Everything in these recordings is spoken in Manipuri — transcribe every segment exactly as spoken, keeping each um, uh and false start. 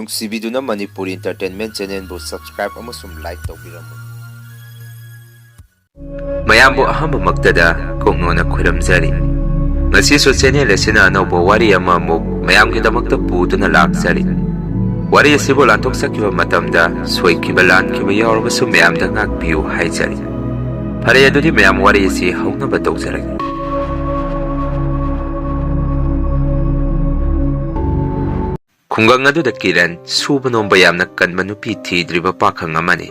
ꯅꯨꯡꯁꯤꯕꯤꯗꯨꯅ ꯃꯅꯤꯄꯨꯔꯤ Entertainment Channelꯕꯨ subscribe ꯑꯃꯁꯨꯡ like ꯇꯧꯕꯤꯔꯝꯃꯨ꯫ ꯃꯌꯥꯝꯕꯨ ꯑꯍꯥꯟꯕꯃꯛꯇꯗ ꯀꯣꯛꯅꯣꯟꯅ ꯈꯨꯔꯨꯝꯖꯔꯤ꯫ ꯉꯁꯤꯁꯨ channel ꯑꯁꯤꯅ ꯑꯅꯧꯕ ꯋꯥꯔꯤ ꯑꯃꯃꯨꯛ ꯃꯌꯥꯝꯒꯤꯗꯃꯛꯇ ꯄꯨꯗꯨꯅ ꯂꯥꯛꯆꯔꯤ꯫ ꯋꯥꯔꯤ ꯑꯁꯤꯕꯨ ꯂꯥꯟꯊꯣꯛꯆꯈꯤꯕ ꯃꯇꯝꯗ ꯁꯣꯏꯈꯤꯕ ꯂꯥꯟꯈꯤꯕ ꯌꯥꯎꯔꯕꯁꯨ ꯃꯌꯥꯝꯗ ꯉꯥꯛꯄꯤꯌꯨ ꯍꯥꯏꯖꯔꯤ꯫ ꯐꯔꯦ, ꯑꯗꯨꯗꯤ ꯃꯌꯥꯝ ꯋꯥꯔꯤ ꯑꯁꯤ ꯍꯧꯅꯕ ꯇꯧꯖꯔꯒꯦ꯫ ꯈꯨꯡꯒꯪ ꯑꯗꯨꯗ ꯀꯤꯔꯟ ꯁꯨꯕ ꯅꯣꯝꯕ ꯌꯥꯝꯅ ꯀꯟꯕ ꯅꯨꯄꯤ ꯊꯤꯗ꯭ꯔꯤꯕ ꯄꯥꯈꯪ ꯑꯃꯅꯤ꯫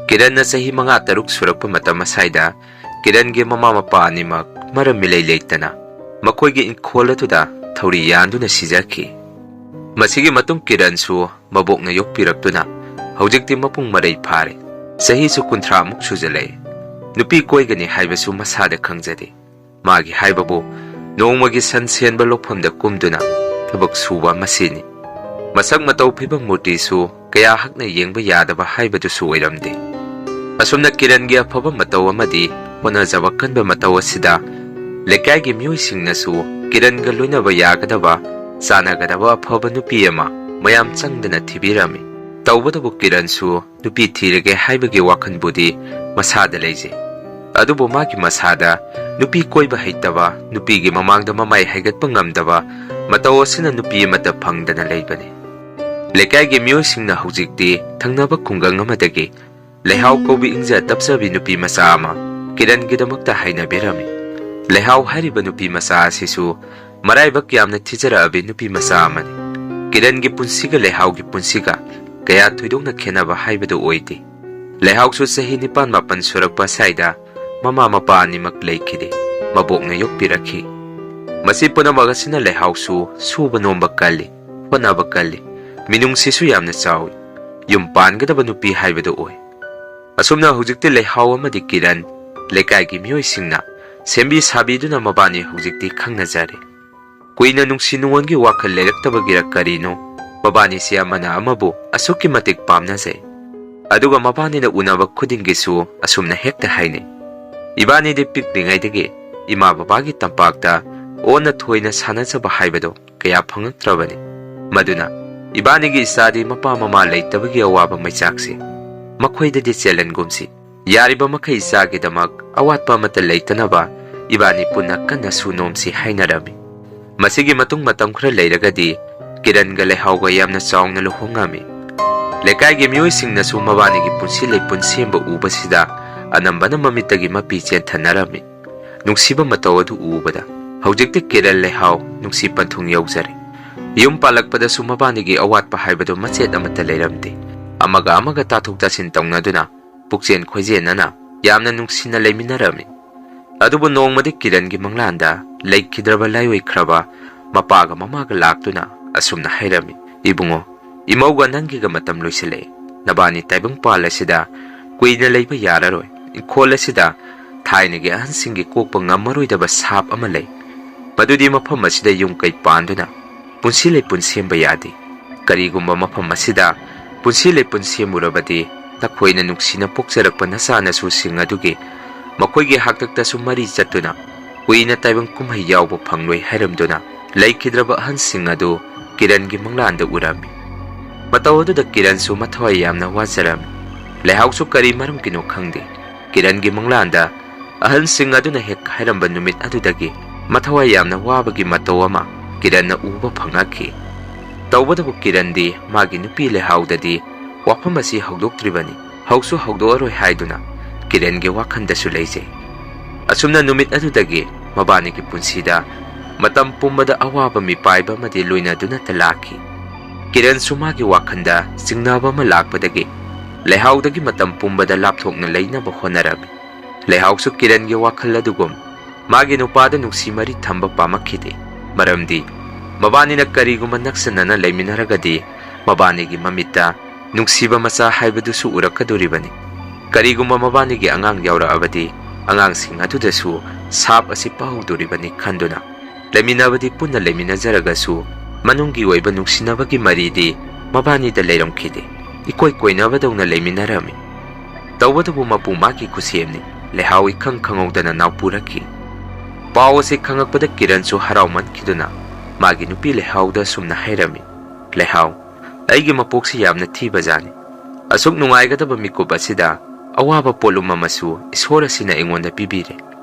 ꯀꯤꯔꯟꯅ ꯆꯍꯤ ꯃꯉꯥ ꯇꯔꯨꯛ ꯁꯨꯔꯛꯄ ꯃꯇꯝ ꯑꯁꯥꯏꯗ ꯀꯤꯔꯟꯒꯤ ꯃꯃꯥ ꯃꯄꯥ ꯑꯅꯤꯃꯛ ꯃꯔꯝ ꯏꯂꯩ ꯂꯩꯇꯅ ꯃꯈꯣꯏꯒꯤ ꯏꯪꯈꯣꯜ ꯑꯗꯨꯗ ꯊꯧꯔꯤ ꯌꯥꯟꯗꯨꯅ ꯁꯤꯖꯈꯤ꯫ ꯃꯁꯤꯒꯤ ꯃꯇꯨꯡ ꯀꯤꯔꯟꯁꯨ ꯃꯕꯣꯛꯅ ꯌꯣꯛꯄꯤꯔꯛꯇꯨꯅ ꯍꯧꯖꯤꯛꯇꯤ ꯃꯄꯨꯡ ꯃꯔꯩ ꯐꯥꯔꯦ꯫ ꯆꯍꯤꯁꯨ ꯀꯨꯟꯊ꯭ꯔꯥꯃꯨꯛ ꯁꯨꯖꯜꯂꯛꯑꯦ꯫ ꯅꯨꯄꯤ ꯀꯣꯏꯒꯅꯤ ꯍꯥꯏꯕꯁꯨ ꯃꯁꯥꯗ ꯈꯪꯖꯗꯦ꯫ ꯃꯥꯒꯤ ꯍꯥꯏꯕꯕꯨ ꯅꯣꯡꯃꯒꯤ ꯁꯟ ꯁꯦꯟꯕ ꯂꯧꯐꯝꯗ ꯀꯨꯝꯗꯨꯅ ꯊꯕꯛ ꯁꯨꯕ ꯃꯁꯤꯅꯤ꯫ ꯃꯁꯛ ꯃꯇꯧ ꯐꯤꯕꯝ ꯃꯨꯔꯇꯤꯁꯨ ꯀꯌꯥ ꯍꯛꯅ ꯌꯦꯡꯕ ꯌꯥꯗꯕ ꯍꯥꯏꯕꯗꯨꯁꯨ ꯑꯣꯏꯔꯝꯗꯦ꯫ ꯑꯁꯨꯝꯅ ꯀꯤꯔꯟꯒꯤ ꯑꯐꯕ ꯃꯇꯧ ꯑꯃꯗꯤ ꯍꯣꯠꯅꯖꯕ ꯀꯟꯕ ꯃꯇꯧ ꯑꯁꯤꯗ ꯂꯩꯀꯥꯏꯒꯤ ꯃꯤꯑꯣꯏꯁꯤꯡꯅꯁꯨ ꯀꯤꯔꯟꯒ ꯂꯣꯏꯅꯕ ꯌꯥꯒꯗꯕ, ꯆꯥꯟꯅꯒꯗꯕ ꯑꯐꯕ ꯅꯨꯄꯤ ꯑꯃ ꯃꯌꯥꯝ ꯆꯪꯗꯅ ꯊꯤꯕꯤꯔꯝꯃꯤ꯫ ꯇꯧꯕꯇꯕꯨ ꯀꯤꯔꯟꯁꯨ ꯅꯨꯄꯤ ꯊꯤꯔꯒꯦ ꯍꯥꯏꯕꯒꯤ ꯋꯥꯈꯜꯕꯨꯗꯤ ꯃꯁꯥꯗ ꯂꯩꯖꯩ꯫ ꯑꯗꯨꯕꯨ ꯃꯥꯒꯤ ꯃꯁꯥꯗ ꯅꯨꯄꯤ ꯀꯣꯏꯕ ꯍꯩꯇꯕ, ꯅꯨꯄꯤꯒꯤ ꯃꯃꯥꯡꯗ ꯃꯃꯥꯏ ꯍꯥꯏꯒꯠꯄ ꯉꯝꯗꯕ ꯃꯇꯧ ꯑꯁꯤꯅ ꯅꯨꯄꯤ ꯑꯃꯠꯇ ꯐꯪꯗꯅ ꯂꯩꯕꯅꯤ꯫ ꯂꯩꯀꯥꯏꯒꯤ ꯃꯤꯑꯣꯏꯁꯤꯡꯅ ꯍꯧꯖꯤꯛꯇꯤ ꯊꯪꯅꯕ ꯈꯨꯡꯒꯪ ꯑꯃꯗꯒꯤ ꯂꯩꯍꯥꯎ ꯀꯧꯕꯤ ꯏꯪꯖ ꯇꯞꯆꯕꯤ ꯅꯨꯄꯤ ꯃꯆꯥ ꯑꯃ ꯀꯤꯔꯟꯒꯤꯗꯃꯛꯇ ꯍꯥꯏꯅꯕꯤꯔꯝꯃꯤ꯫ ꯂꯩꯍꯥꯎ ꯍꯥꯏꯔꯤꯕ ꯅꯨꯄꯤ ꯃꯆꯥ ꯑꯁꯤꯁꯨ ꯃꯔꯥꯏꯕꯛ ꯌꯥꯝꯅ ꯊꯤꯖꯔꯛꯑꯕꯤ ꯅꯨꯄꯤ ꯃꯆꯥ ꯑꯃꯅꯤ꯫ ꯀꯤꯔꯟꯒꯤ ꯄꯨꯟꯁꯤꯒ ꯂꯩꯍꯥꯎꯒꯤ ꯄꯨꯟꯁꯤꯒ ꯀꯌꯥ ꯊꯣꯏꯗꯣꯛꯅ ꯈꯦꯠꯅꯕ ꯍꯥꯏꯕꯗꯨ ꯑꯣꯏꯗꯦ꯫ ꯂꯩꯍꯥꯎꯁꯨ ꯆꯍꯤ ꯅꯤꯄꯥꯟ ꯃꯥꯄꯟ ꯁꯨꯔꯛꯄ ꯑꯁꯥꯏꯗ ꯃꯃꯥ ꯃꯄꯥ ꯑꯅꯤꯃꯛ ꯂꯩꯈꯤꯗꯦ꯫ ꯃꯕꯣꯛꯅ ꯌꯣꯛꯄꯤꯔꯛꯈꯤ꯫ ꯃꯁꯤ ꯄꯨꯝꯅꯃꯛ ꯑꯁꯤꯅ ꯂꯩꯍꯥꯎꯁꯨ ꯁꯨꯕ ꯅꯣꯝꯕ ꯀꯜꯂꯤ, ꯍꯣꯠꯅꯕ ꯀꯜꯂꯤ, ꯃꯤꯅꯨꯡꯁꯤꯁꯨ ꯌꯥꯝꯅ ꯆꯥꯎꯏ꯫ ꯌꯨꯝ ꯄꯥꯟꯒꯗꯕ ꯅꯨꯄꯤ ꯍꯥꯏꯕꯗꯨ ꯑꯣꯏ꯫ ꯑꯁꯨꯝꯅ ꯍꯧꯖꯤꯛꯇꯤ ꯂꯩꯍꯥꯎ ꯑꯃꯗꯤ ꯀꯤꯔꯟ ꯂꯩꯀꯥꯏꯒꯤ ꯃꯤꯑꯣꯏꯁꯤꯡꯅ ꯁꯦꯝꯕꯤ ꯁꯥꯕꯤꯗꯨꯅ ꯃꯕꯥꯅꯤ ꯍꯧꯖꯤꯛꯇꯤ ꯈꯪꯅꯖꯔꯦ꯫ ꯀꯨꯏꯅ ꯅꯨꯡꯁꯤ ꯅꯨꯡꯉꯣꯟꯒꯤ ꯋꯥꯈꯜ ꯂꯩꯔꯛꯇꯕꯒꯤꯔ ꯀꯔꯤꯅꯣ, ꯃꯕꯥꯅꯤꯁꯤ ꯑꯃꯅ ꯑꯃꯕꯨ ꯑꯁꯨꯛꯀꯤ ꯃꯇꯤꯛ ꯄꯥꯝꯅꯖꯩ꯫ ꯑꯗꯨꯒ ꯃꯕꯥꯅꯤꯅ ꯎꯅꯕ ꯈꯨꯗꯤꯡꯒꯤꯁꯨ ꯑꯁꯨꯝꯅ ꯍꯦꯛꯇ ꯍꯥꯏꯅꯩ, "ꯏꯕꯥꯅꯤꯗꯤ ꯄꯤꯛꯂꯤꯉꯩꯗꯒꯤ ꯏꯃꯥ ꯕꯕꯥꯒꯤ ꯇꯝꯄꯥꯛꯇ ꯑꯣꯟꯅ ꯊꯣꯏꯅ ꯁꯥꯟꯅꯖꯕ ꯍꯥꯏꯕꯗꯣ ꯀꯌꯥ ꯐꯪꯉꯛꯇ꯭ꯔꯕꯅꯤ꯫ ꯃꯗꯨꯅ "ꯏꯕꯥꯅꯤꯒꯤ ꯏꯆꯥꯗꯤ ꯃꯄꯥ ꯃꯃꯥ ꯂꯩꯇꯕꯒꯤ ꯑꯋꯥꯕ ꯃꯩꯆꯥꯛꯁꯦ ꯃꯈꯣꯏꯗꯗꯤ ꯆꯦꯜꯍꯟꯒꯨꯝꯁꯤ꯫ ꯌꯥꯔꯤꯕ ꯃꯈꯩ ꯏꯆꯥꯒꯤꯗꯃꯛ ꯑꯋꯥꯠꯄ ꯑꯃꯠꯇ ꯂꯩꯇꯅꯕ ꯏꯕꯥꯅꯤ ꯄꯨꯟꯅ ꯀꯟꯅ ꯁꯨꯅꯣꯝꯁꯤ" ꯍꯥꯏꯅꯔꯝꯃꯤ꯫ ꯃꯁꯤꯒꯤ ꯃꯇꯨꯡ ꯃꯇꯝ ꯈꯔ ꯂꯩꯔꯒꯗꯤ ꯀꯤꯔꯟꯒ ꯂꯩꯍꯥꯎꯒ ꯌꯥꯝꯅ ꯆꯥꯎꯅ ꯂꯨꯍꯣꯡꯉꯝꯃꯤ꯫ ꯂꯩꯀꯥꯏꯒꯤ ꯃꯤꯑꯣꯏꯁꯤꯡꯅꯁꯨ ꯃꯕꯥꯅꯤꯒꯤ ꯄꯨꯟꯁꯤ ꯂꯩꯄꯨꯟ ꯁꯦꯝꯕ ꯎꯕꯁꯤꯗ ꯑꯅꯝꯕꯅ ꯃꯃꯤꯠꯇꯒꯤ ꯃꯄꯤ ꯆꯦꯟꯊꯅꯔꯝꯃꯤ꯫ ꯅꯨꯡꯁꯤꯕ ꯃꯇꯧ ꯑꯗꯨ ꯎꯕꯗ ꯍꯧꯖꯤꯛꯇꯤ ꯀꯤꯔꯟ ꯂꯩꯍꯥꯎ ꯅꯨꯡꯁꯤ ꯄꯟꯊꯨꯡ ꯌꯧꯖꯔꯦ꯫ ꯌꯨꯝ ꯄꯥꯜꯂꯛꯄꯗꯁꯨ ꯃꯕꯥꯅꯤꯒꯤ ꯑꯋꯥꯠꯄ ꯍꯥꯏꯕꯗꯨ ꯃꯆꯦꯠ ꯑꯃꯠꯇ ꯂꯩꯔꯝꯗꯦ꯫ ꯑꯃꯒ ꯑꯃꯒ ꯇꯥꯊꯣꯛ ꯇꯥꯁꯤꯟ ꯇꯧꯅꯗꯨꯅ ꯄꯨꯛꯆꯦꯟ ꯈꯣꯏꯖꯦꯟꯅꯅ ꯌꯥꯝꯅ ꯅꯨꯡꯁꯤꯅ ꯂꯩꯃꯤꯟꯅꯔꯝꯃꯤ꯫ ꯑꯗꯨꯕꯨ ꯅꯣꯡꯃꯗꯤ ꯀꯤꯔꯟꯒꯤ ꯃꯪꯂꯥꯟꯗ ꯂꯩꯈꯤꯗ꯭ꯔꯕ ꯂꯥꯏꯑꯣꯏꯈ꯭ꯔꯕ ꯃꯄꯥꯒ ꯃꯃꯥꯒ ꯂꯥꯛꯇꯨꯅ ꯑꯁꯨꯝꯅ ꯍꯥꯏꯔꯝꯃꯤ, "ꯏꯕꯨꯡꯉꯣ, ꯏꯃꯧꯒ ꯅꯪꯒꯤꯒ ꯃꯇꯝ ꯂꯣꯏꯁꯤꯜꯂꯛꯑꯦ꯫ ꯅꯕꯥꯅꯤ ꯇꯥꯏꯕꯪꯄꯥꯜ ꯑꯁꯤꯗ ꯀꯨꯏꯅ ꯂꯩꯕ ꯌꯥꯔꯔꯣꯏ꯫ ꯏꯪꯈꯣꯜ ꯑꯁꯤꯗ ꯊꯥꯏꯅꯒꯤ ꯑꯍꯟꯁꯤꯡꯒꯤ ꯀꯣꯛꯄ ꯉꯝꯃꯔꯣꯏꯗꯕ ꯁꯥꯞ ꯑꯃ ꯂꯩ꯫ ꯃꯗꯨꯗꯤ ꯃꯐꯝ ꯑꯁꯤꯗ ꯌꯨꯝ ꯀꯩ ꯄꯥꯟꯗꯨꯅ ꯄꯨꯟꯁꯤ ꯂꯩꯄꯨꯟ ꯁꯦꯝꯕ ꯌꯥꯗꯦ꯫ ꯀꯔꯤꯒꯨꯝꯕ ꯃꯐꯝ ꯑꯁꯤꯗ ꯄꯨꯟꯁꯤ ꯂꯩꯄꯨꯟ ꯁꯦꯝꯃꯨꯔꯕꯗꯤ ꯅꯈꯣꯏꯅ ꯅꯨꯡꯁꯤꯅ ꯄꯣꯛꯆꯔꯛꯄ ꯅꯆꯥ ꯅꯁꯨꯁꯤꯡ ꯑꯗꯨꯒꯤ ꯃꯈꯣꯏꯒꯤ ꯍꯥꯛꯇꯛꯇꯁꯨ ꯃꯔꯤ ꯆꯠꯇꯨꯅ ꯀꯨꯏꯅ ꯇꯥꯏꯕꯪ ꯀꯨꯝꯍꯩ ꯌꯥꯎꯕ ꯐꯪꯂꯣꯏ" ꯍꯥꯏꯔꯝꯗꯨꯅ ꯂꯩꯈꯤꯗ꯭ꯔꯕ ꯑꯍꯟꯁꯤꯡ ꯑꯗꯨ ꯀꯤꯔꯟꯒꯤ ꯃꯪꯂꯥꯟꯗ ꯎꯔꯝꯃꯤ꯫ ꯃꯇꯧ ꯑꯗꯨꯗ ꯀꯤꯔꯟꯁꯨ ꯃꯊꯋꯥꯏ ꯌꯥꯝꯅ ꯋꯥꯖꯔꯝꯃꯤ꯫ ꯂꯩꯍꯥꯎꯁꯨ ꯀꯔꯤ ꯃꯔꯝꯒꯤꯅꯣ ꯈꯪꯗꯦ, ꯀꯤꯔꯟꯒꯤ ꯃꯪꯂꯥꯟꯗ ꯑꯍꯜꯁꯤꯡ ꯑꯗꯨꯅ ꯍꯦꯛ ꯍꯥꯏꯔꯝꯕ ꯅꯨꯃꯤꯠ ꯑꯗꯨꯗꯒꯤ ꯃꯊꯋꯥꯏ ꯌꯥꯝꯅ ꯋꯥꯕꯒꯤ ꯃꯇꯧ ꯑꯃ ꯀꯤꯔꯟꯅ ꯎꯕ ꯐꯪꯉꯛꯈꯤ꯫ ꯇꯧꯕꯇꯕꯨ ꯀꯤꯔꯟꯗꯤ ꯃꯥꯒꯤ ꯅꯨꯄꯤ ꯂꯩꯍꯥꯎꯗꯗꯤ ꯋꯥꯐꯝ ꯑꯁꯤ ꯍꯧꯗꯣꯛꯇ꯭ꯔꯤꯕꯅꯤ, ꯍꯧꯁꯨ ꯍꯧꯗꯣꯛꯑꯔꯣꯏ ꯍꯥꯏꯗꯨꯅ ꯀꯤꯔꯟꯒꯤ ꯋꯥꯈꯜꯗꯁꯨ ꯂꯩꯖꯩ꯫ ꯑꯁꯨꯝꯅ ꯅꯨꯃꯤꯠ ꯑꯗꯨꯗꯒꯤ ꯃꯕꯥꯅꯤꯒꯤ ꯄꯨꯟꯁꯤꯗ ꯃꯇꯝ ꯄꯨꯝꯕꯗ ꯑꯋꯥꯕ ꯃꯤꯄꯥꯏꯕ ꯑꯃꯗꯤ ꯂꯣꯏꯅꯗꯨꯅꯇ ꯂꯥꯛꯈꯤ꯫ ꯀꯤꯔꯟꯁꯨ ꯃꯥꯒꯤ ꯋꯥꯈꯜꯗ ꯆꯤꯡꯅꯕ ꯑꯃ ꯂꯥꯛꯄꯗꯒꯤ ꯂꯩꯍꯥꯎꯗꯒꯤ ꯃꯇꯝ ꯄꯨꯝꯕꯗ ꯂꯥꯞꯊꯣꯛꯅ ꯂꯩꯅꯕ ꯍꯣꯠꯅꯔꯝꯃꯤ꯫ ꯂꯩꯍꯥꯎꯁꯨ ꯀꯤꯔꯟꯒꯤ ꯋꯥꯈꯜ ꯑꯗꯨꯒꯨꯝ ꯃꯥꯒꯤ ꯅꯨꯄꯥꯗ ꯅꯨꯡꯁꯤ ꯃꯔꯤ ꯊꯝꯕ ꯄꯥꯝꯃꯛꯈꯤꯗꯦ꯫ ꯃꯔꯝꯗꯤ ꯃꯕꯥꯅꯤꯅ ꯀꯔꯤꯒꯨꯝꯕ ꯅꯛꯁꯟꯅꯅ ꯂꯩꯃꯤꯟꯅꯔꯒꯗꯤ ꯃꯕꯥꯅꯤꯒꯤ ꯃꯃꯤꯠꯇ ꯅꯨꯡꯁꯤꯕ ꯃꯆꯥ ꯍꯥꯏꯕꯗꯨꯁꯨ ꯎꯔꯛꯀꯗꯣꯔꯤꯕꯅꯤ꯫ ꯀꯔꯤꯒꯨꯝꯕ ꯃꯕꯥꯅꯤꯒꯤ ꯑꯉꯥꯡ ꯌꯥꯎꯔꯛꯑꯕꯗꯤ ꯑꯉꯥꯡꯁꯤꯡ ꯑꯗꯨꯗꯁꯨ ꯁꯥꯞ ꯑꯁꯤ ꯄꯥꯍꯧꯗꯣꯔꯤꯕꯅꯤ ꯈꯟꯗꯨꯅ ꯂꯩꯃꯤꯟꯅꯕꯗꯤ ꯄꯨꯟꯅ ꯂꯩꯃꯤꯟꯅꯖꯔꯒꯁꯨ ꯃꯅꯨꯡꯒꯤ ꯑꯣꯏꯕ ꯅꯨꯡꯁꯤꯅꯕꯒꯤ ꯃꯔꯤꯗꯤ ꯃꯕꯥꯅꯤꯗ ꯂꯩꯔꯝꯈꯤꯗꯦ꯫ ꯏꯀꯣꯏ ꯀꯣꯏꯅꯕꯗꯧꯅ ꯂꯩꯃꯤꯟꯅꯔꯝꯃꯤ꯫ ꯇꯧꯕꯇꯕꯨ ꯃꯄꯨ ꯃꯥꯒꯤ ꯈꯨꯠꯁꯦꯝꯅꯤ꯫ ꯂꯩꯍꯥꯎ ꯏꯈꯪ ꯈꯪꯍꯧꯗꯅ ꯅꯥꯎꯄꯨꯔꯛꯈꯤ꯫ ꯄꯥꯎ ꯑꯁꯤ ꯈꯪꯉꯛꯄꯗ ꯀꯤꯔꯟꯁꯨ ꯍꯔꯥꯎꯃꯟꯈꯤꯗꯨꯅ ꯃꯥꯒꯤ ꯅꯨꯄꯤ ꯂꯩꯍꯥꯎꯗ ꯑꯁꯨꯝꯅ ꯍꯥꯏꯔꯝꯃꯤ, "ꯂꯩꯍꯥꯎ, ꯑꯩꯒꯤ ꯃꯄꯣꯛꯁꯤ ꯌꯥꯝꯅ ꯊꯤꯕꯖꯥꯠꯅꯤ꯫ ꯑꯁꯨꯛ ꯅꯨꯡꯉꯥꯏꯒꯗꯕ ꯃꯤꯀꯨꯞ ꯑꯁꯤꯗ ꯑꯋꯥꯕ ꯄꯣꯠꯂꯨꯝ ꯑꯃꯁꯨ ꯏꯁꯣꯔ ꯑꯁꯤꯅ ꯑꯩꯉꯣꯟꯗ ꯄꯤꯕꯤꯔꯦ꯫